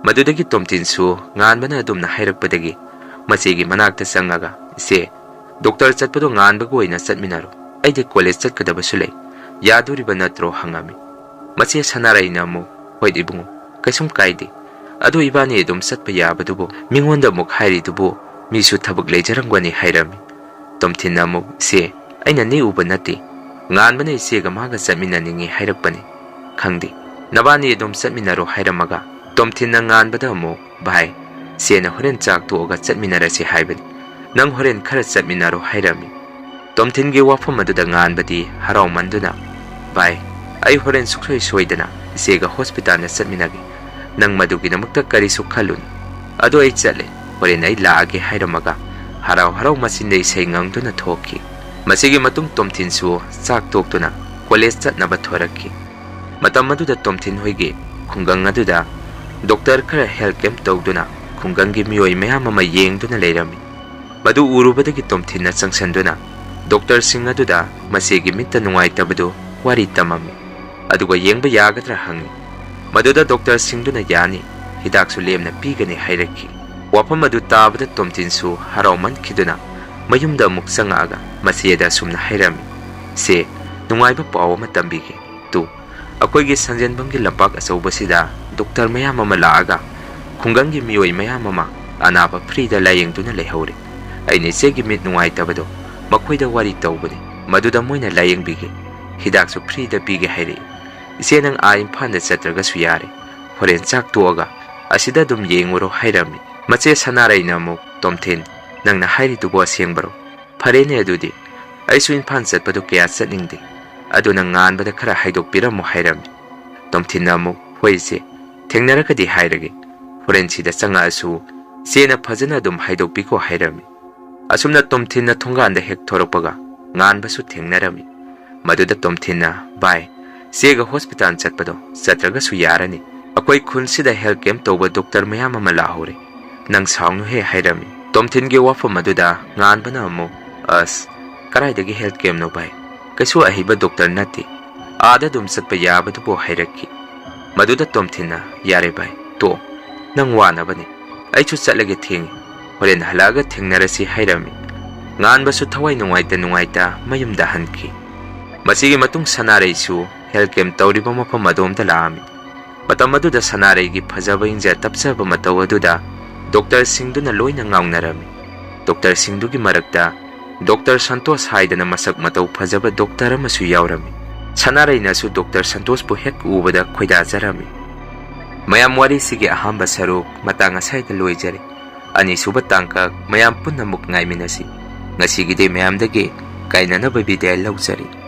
ꯃꯗꯨꯗꯒꯤ ꯇꯣꯝꯊꯤꯟꯁꯨ ꯉꯥꯟꯕꯅ ꯑꯗꯨꯝꯅ ꯍꯥꯏꯔꯛꯄꯗꯒꯤ ꯃꯆꯦꯒꯤ ꯃꯅꯥꯛꯇ ꯆꯪꯉꯒ, "ꯏꯆꯦ, ꯗꯣꯛꯇꯔ ꯆꯠꯄꯗꯣ ꯉꯥꯟꯕꯒ ꯑꯣꯏꯅ ꯆꯠꯃꯤꯟꯅꯔꯣ, ꯑꯩꯗꯤ ꯀꯣꯂꯦꯖ ꯆꯠꯀꯗꯕꯁꯨ ꯂꯩ꯫ ꯌꯥꯗꯣꯔꯤꯕ ꯅꯠꯇ꯭ꯔꯣ?" ꯍꯪꯉꯝꯃꯤ꯫ ꯃꯆꯦ ꯁꯅꯥꯔꯩꯅ ꯑꯃꯨꯛ, "ꯍꯣꯏ ꯏꯕꯨꯡꯉꯣ, ꯀꯩꯁꯨꯝ ꯀꯥꯏꯗꯦ꯫ ꯑꯗꯣ ꯏꯕꯥꯅꯤ ꯑꯗꯨꯝ ꯆꯠꯄ ꯌꯥꯕꯗꯨꯕꯨ ꯃꯤꯉꯣꯟꯗ ꯑꯃꯨꯛ ꯍꯥꯏꯔꯤꯗꯨꯕꯨ ꯃꯤꯁꯨ ꯊꯕꯛ ꯂꯩꯖꯔꯝꯒꯅꯤ" ꯍꯥꯏꯔꯝꯃꯤ꯫ ꯇꯣꯝꯊꯤꯟꯅ ꯑꯃꯨꯛ, "ꯏꯆꯦ, ꯑꯩꯅ ꯅꯦꯛꯎꯕ ꯅꯠꯇꯦ꯫ ꯉꯥꯟꯕꯅ ꯏꯆꯦꯒ ꯃꯥꯒ ꯆꯠꯃꯤꯟꯅꯅꯤꯡꯉꯤ ꯍꯥꯏꯔꯛꯄꯅꯤ꯫ ꯈꯪꯗꯦ, ꯅꯕꯥꯅꯤ ꯑꯗꯨꯝ ꯆꯠꯃꯤꯟꯅꯔꯣ" ꯍꯥꯏꯔꯝꯃꯒ ꯇꯣꯝꯊꯤꯟꯅ ꯉꯥꯟꯕꯗ ꯑꯃꯨꯛ, "ꯚꯥꯏ, ꯏꯆꯦꯅ ꯍꯣꯔꯦꯟ ꯆꯥꯛ ꯇꯣꯛꯑꯒ ꯆꯠꯃꯤꯟꯅꯔꯁꯤ ꯍꯥꯏꯕꯅꯤ꯫ ꯅꯪ ꯍꯣꯔꯦꯟ ꯈꯔ ꯆꯠꯃꯤꯟꯅꯔꯣ" ꯍꯥꯏꯔꯝꯃꯤ꯫ ꯇꯣꯝꯊꯤꯟꯒꯤ ꯋꯥꯐꯝ ꯑꯗꯨꯗ ꯉꯥꯟꯕꯗꯤ ꯍꯔꯥꯎꯃꯟꯗꯨꯅ, "ꯚꯥꯏ, ꯑꯩ ꯍꯣꯔꯦꯟ ꯁꯨꯡꯁꯣꯏ ꯁꯣꯏꯗꯅ ꯏꯆꯦꯒ ꯍꯣꯁꯄꯤꯇꯥꯜꯗ ꯆꯠꯃꯤꯟꯅꯒꯦ꯫ ꯅꯪ ꯃꯗꯨꯒꯤꯗꯃꯛꯇ ꯀꯔꯤꯁꯨ ꯈꯜꯂꯨꯅꯨ꯫ ꯑꯗꯣ ꯑꯩ ꯆꯠꯂꯦ, ꯍꯣꯔꯦꯟ ꯑꯩ ꯂꯥꯛꯑꯒꯦ" ꯍꯥꯏꯔꯝꯃꯒ ꯍꯔꯥꯎ ꯍꯔꯥꯎ ꯃꯆꯤꯟꯗ ꯏꯁꯩ ꯉꯪꯗꯨꯅ ꯊꯣꯛꯈꯤ꯫ ꯃꯁꯤꯒꯤ ꯃꯇꯨꯡ ꯇꯣꯝꯊꯤꯟꯁꯨ ꯆꯥꯛ ꯇꯣꯛꯇꯨꯅ ꯀꯣꯂꯦꯖ ꯆꯠꯅꯕ ꯊꯣꯔꯛꯈꯤ꯫ ꯃꯇꯝ ꯑꯗꯨꯗ ꯇꯣꯝꯊꯤꯟ ꯍꯣꯏꯒꯤ ꯈꯨꯡꯒꯪ ꯑꯗꯨꯗ ꯗꯣꯛꯇꯔ ꯈꯔ ꯍꯦꯜꯊ ꯀꯦꯝꯞ ꯇꯧꯗꯨꯅ ꯈꯨꯡꯒꯪꯒꯤ ꯃꯤꯑꯣꯏ ꯃꯌꯥꯝ ꯑꯃ ꯌꯦꯡꯗꯨꯅ ꯂꯩꯔꯝꯃꯤ꯫ ꯃꯗꯨ ꯎꯔꯨꯕꯗꯒꯤ ꯇꯣꯝꯊꯤꯟꯅ ꯆꯪꯁꯤꯟꯗꯨꯅ ꯗꯣꯛꯇꯔꯁꯤꯡ ꯑꯗꯨꯗ ꯃꯆꯦꯒꯤ ꯃꯤꯠꯇ ꯅꯨꯡꯉꯥꯏꯇꯕꯗꯨ ꯋꯥꯔꯤ ꯇꯝꯃꯝꯃꯤ꯫ ꯑꯗꯨꯒ ꯌꯦꯡꯕ ꯌꯥꯒꯗ꯭ꯔꯥ ꯍꯪꯉꯤ꯫ ꯃꯗꯨꯗ ꯗꯣꯛꯇꯔꯁꯤꯡꯗꯨꯅ "ꯌꯥꯅꯤ, ꯍꯤꯗꯥꯛꯁꯨ ꯂꯦꯝꯅ ꯄꯤꯒꯅꯤ" ꯍꯥꯏꯔꯛꯈꯤ꯫ ꯋꯥꯐꯝ ꯑꯗꯨ ꯇꯥꯕꯗ ꯇꯣꯝꯊꯤꯟꯁꯨ ꯍꯔꯥꯎꯃꯟꯈꯤꯗꯨꯅ ꯃꯌꯨꯝꯗ ꯑꯃꯨꯛ ꯆꯪꯉꯛꯑꯒ ꯃꯆꯦꯗ ꯑꯁꯨꯝꯅ ꯍꯥꯏꯔꯝꯃꯤ, "ꯏꯆꯦ, ꯅꯨꯡꯉꯥꯏꯕ ꯄꯥꯎ ꯑꯃ ꯇꯝꯕꯤꯒꯦ꯫ ꯇꯨ, ꯑꯩꯈꯣꯏꯒꯤ ꯁꯟꯖꯦꯟꯕꯝꯒꯤ ꯂꯝꯄꯥꯛ ꯑꯆꯧꯕꯁꯤꯗ ꯗꯣꯛꯇꯔ ꯃꯌꯥꯝ ꯑꯃ ꯂꯥꯛꯑꯒ ꯈꯨꯡꯒꯪꯒꯤ ꯃꯤꯑꯣꯏ ꯃꯌꯥꯝ ꯑꯃ ꯑꯅꯥꯕ ꯐ꯭ꯔꯤꯗ ꯂꯥꯌꯦꯡꯗꯨꯅ ꯂꯩꯍꯧꯔꯦ꯫ ꯑꯩꯅ ꯏꯆꯦꯒꯤ ꯃꯤꯠ ꯅꯨꯡꯉꯥꯏꯇꯕꯗꯣ ꯃꯈꯣꯏꯗ ꯋꯥꯔꯤ ꯇꯧꯕꯅꯤ, ꯃꯗꯨꯗ ꯃꯣꯏꯅ ꯂꯥꯌꯦꯡꯕꯤꯒꯦ, ꯍꯤꯗꯥꯛꯁꯨ ꯐ꯭ꯔꯤꯗ ꯄꯤꯒꯦ ꯍꯥꯏꯔꯛꯏ꯫ ꯏꯆꯦ, ꯅꯪ ꯑꯥ ꯏꯝꯐꯥꯜꯗ ꯆꯠꯇ꯭ꯔꯒꯁꯨ ꯌꯥꯔꯦ, ꯍꯣꯔꯦꯟ ꯆꯥꯛ ꯇꯣꯛꯑꯒ ꯑꯁꯤꯗ ꯑꯗꯨꯝ ꯌꯦꯡꯉꯨꯔꯣ" ꯍꯥꯏꯔꯝꯃꯤ꯫ ꯃꯆꯦ ꯁꯅꯥꯔꯩꯅ ꯑꯃꯨꯛ, "ꯇꯣꯝꯊꯤꯟ, ꯅꯪꯅ ꯍꯥꯏꯔꯤꯗꯨꯕꯨ ꯑꯁꯦꯡꯕꯔꯣ? ꯐꯔꯦꯅꯦ ꯑꯗꯨꯗꯤ, ꯑꯩꯁꯨ ꯏꯝꯐꯥꯜ ꯆꯠꯄꯗꯣ ꯀꯌꯥ ꯆꯠꯅꯤꯡꯗꯦ, ꯑꯗꯨꯅ ꯉꯥꯟꯕꯗ ꯈꯔ ꯍꯥꯏꯗꯣꯛꯄꯤꯔꯝꯃꯣ" ꯍꯥꯏꯔꯝꯃꯤ꯫ ꯇꯣꯝꯊꯤꯟꯅ ꯑꯃꯨꯛ, "ꯍꯣꯏ ꯏꯆꯦ, ꯊꯦꯡꯅꯔꯒꯗꯤ ꯍꯥꯏꯔꯒꯦ, ꯍꯣꯔꯦꯟ ꯁꯤꯗ ꯆꯪꯉꯛꯑꯁꯨ ꯏꯆꯦꯅ ꯐꯖꯅ ꯑꯗꯨꯝ ꯍꯥꯏꯗꯣꯛꯄꯤꯈꯣ" ꯍꯥꯏꯔꯝꯃꯤ꯫ ꯑꯁꯨꯝꯅ ꯇꯣꯝꯊꯤꯟꯅ ꯊꯣꯡꯒꯥꯟꯗ ꯍꯦꯛ ꯊꯣꯔꯛꯄꯒ ꯉꯥꯟꯕꯁꯨ ꯊꯦꯡꯅꯔꯝꯃꯤ꯫ ꯃꯗꯨꯗ ꯇꯣꯝꯊꯤꯟꯅ, "ꯚꯥꯏ, ꯆꯦꯒ ꯍꯣꯁꯄꯤꯇꯥꯜ ꯆꯠꯄꯗꯣ ꯆꯠꯇ꯭ꯔꯒꯁꯨ ꯌꯥꯔꯅꯤ꯫ ꯑꯩꯈꯣꯏ ꯈꯨꯟꯁꯤꯗ ꯍꯦꯜꯊ ꯀꯦꯝꯞ ꯇꯧꯕ ꯗꯣꯛꯇꯔ ꯃꯌꯥꯝ ꯑꯃ ꯂꯥꯛꯍꯧꯔꯦ꯫ ꯅꯪ ꯁꯥꯎꯅꯨꯍꯦ," ꯍꯥꯏꯔꯝꯃꯤ꯫ ꯇꯣꯝꯊꯤꯟꯒꯤ ꯋꯥꯐꯝ ꯑꯗꯨꯗ ꯉꯥꯟꯕꯅ ꯑꯃꯨꯛ, "ꯑꯁ, ꯀꯗꯥꯏꯗꯒꯤ ꯍꯦꯜꯊ ꯀꯦꯝꯞꯅꯣ ꯚꯥꯏ? ꯀꯩꯁꯨ ꯑꯍꯩꯕ ꯗꯣꯛꯇꯔ ꯅꯠꯇꯦ꯫ ꯑꯥꯗ ꯑꯗꯨꯝ ꯆꯠꯄ ꯌꯥꯕꯗꯨꯕꯨ," ꯍꯥꯏꯔꯛꯈꯤ꯫ ꯃꯗꯨꯗ ꯇꯣꯝꯊꯤꯟꯅ, "ꯌꯥꯔꯦ ꯚꯥꯏ, ꯇꯣꯛꯑꯣ꯫ ꯅꯪ ꯋꯥꯅꯕꯅꯤ꯫ ꯑꯩꯁꯨ ꯆꯠꯂꯒꯦ, ꯊꯦꯡꯉꯦ꯫ ꯍꯣꯔꯦꯟ ꯍꯜꯂꯛꯑꯒ ꯊꯦꯡꯅꯔꯁꯤ," ꯍꯥꯏꯔꯝꯃꯤ꯫ ꯉꯥꯟꯕꯁꯨ ꯊꯋꯥꯏ ꯅꯨꯡꯉꯥꯏꯇ ꯅꯨꯡꯉꯥꯏꯇ ꯃꯌꯨꯝꯗ ꯍꯟꯈꯤ꯫ ꯃꯁꯤꯒꯤ ꯃꯇꯨꯡ ꯁꯅꯥꯔꯩꯁꯨ ꯍꯦꯜꯊ ꯀꯦꯝꯞ ꯇꯧꯔꯤꯕ ꯃꯐꯝ ꯑꯗꯣꯝꯗ ꯂꯥꯛꯑꯝꯃꯤ꯫ ꯃꯇꯝ ꯑꯗꯨꯗ ꯁꯅꯥꯔꯩꯒꯤ ꯐꯖꯕ ꯏꯪꯖ ꯇꯞꯆꯕ ꯃꯇꯧ ꯑꯗꯨꯗ ꯗꯣꯛꯇꯔꯁꯤꯡꯗꯨꯅ ꯂꯣꯏꯅ ꯉꯥꯎꯅꯔꯝꯃꯤ꯫ ꯗꯣꯛꯇꯔꯁꯤꯡꯗꯨꯒꯤ ꯃꯔꯛꯇ ꯗꯣꯛꯇꯔ ꯁꯟꯇꯣꯁ ꯍꯥꯏꯗꯅ ꯃꯁꯛ ꯃꯇꯧ ꯐꯖꯕ ꯗꯣꯛꯇꯔ ꯑꯃꯁꯨ ꯌꯥꯎꯔꯝꯃꯤ꯫ ꯁꯅꯥꯔꯩꯅꯁꯨ ꯗꯣꯛꯇꯔ ꯁꯟꯇꯣꯁꯄꯨ ꯍꯦꯛ ꯎꯕꯗ ꯈꯣꯏꯗꯥꯖꯔꯝꯃꯤ꯫ ꯃꯌꯥꯝ, ꯋꯥꯔꯤꯁꯤꯒꯤ ꯑꯍꯥꯟꯕ ꯁꯔꯨꯛ ꯃꯇꯥꯡ ꯑꯁꯥꯏꯗ ꯂꯣꯏꯖꯔꯦ꯫ ꯑꯅꯤꯁꯨꯕ ꯇꯥꯡꯀꯛ ꯃꯌꯥꯝ ꯄꯨꯟꯅꯃꯨꯛ ꯉꯥꯏꯃꯤꯟꯅꯁꯤ꯫ ꯉꯁꯤꯒꯤꯗꯤ ꯃꯌꯥꯝꯗꯒꯤ ꯀꯥꯏꯅꯅꯕ ꯕꯤꯗꯥꯏ ꯂꯧꯖꯔꯤ꯫